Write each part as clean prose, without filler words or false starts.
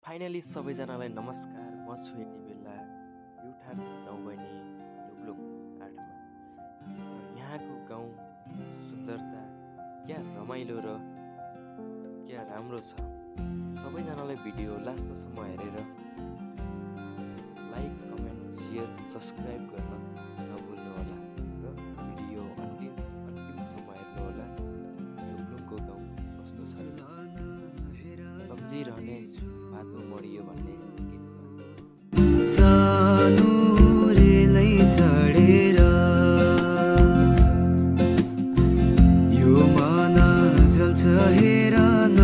Finally सबैजनालाई नमस्कार। म छु यति बेला प्युठान नौबनी लुब्लुङ 8 मा। यहाँको गाउँ सुन्दरता क्या रमाइलो र क्या राम्रो छ। सबैजनालाई भिडियो लास्टसम्म हेरेर लाइक, कमेन्ट, सेयर, सब्सक्राइब गर्न नभुल्नुहोला र भिडियो अन्तिमसम्म हेर्नुहोला। लुब्लुङको गाउँ कस्तो छ सम्झिरहने बाटो मरियो भन्ने गीतमा। सानो रेलै चढेर यो मन जल्छ हेर न,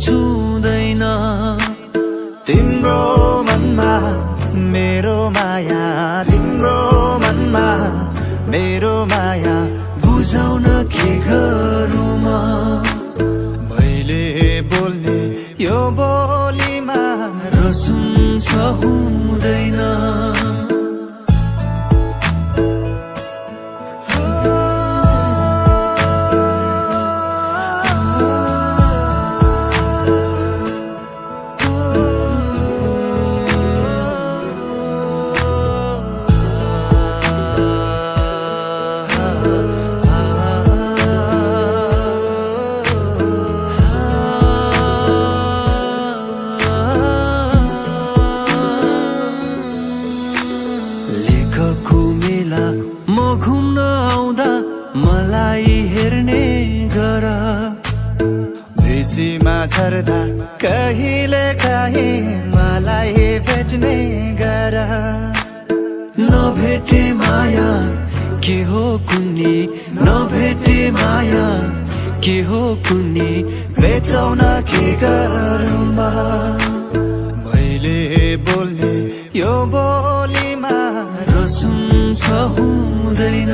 छुँदैन तिम्रो मनमा मेरो माया तिम्रो मनमा मेरो माया बुझाउन के गरौँ म मैले बोल्ने यो बोलीमा रसुन्छ हुँदैन म घुम्न आउँदा मलाई हेर्ने गर बेसीमा झर्दा कहिले काहीँ मलाई भेट्ने गर नभेटे माया के हो कुन्नी नभेटे माया के हो कुन्नी बेचाउन के गरौँ मैले बोल्ने यो बोलीमा रसुन्छ हुँदैन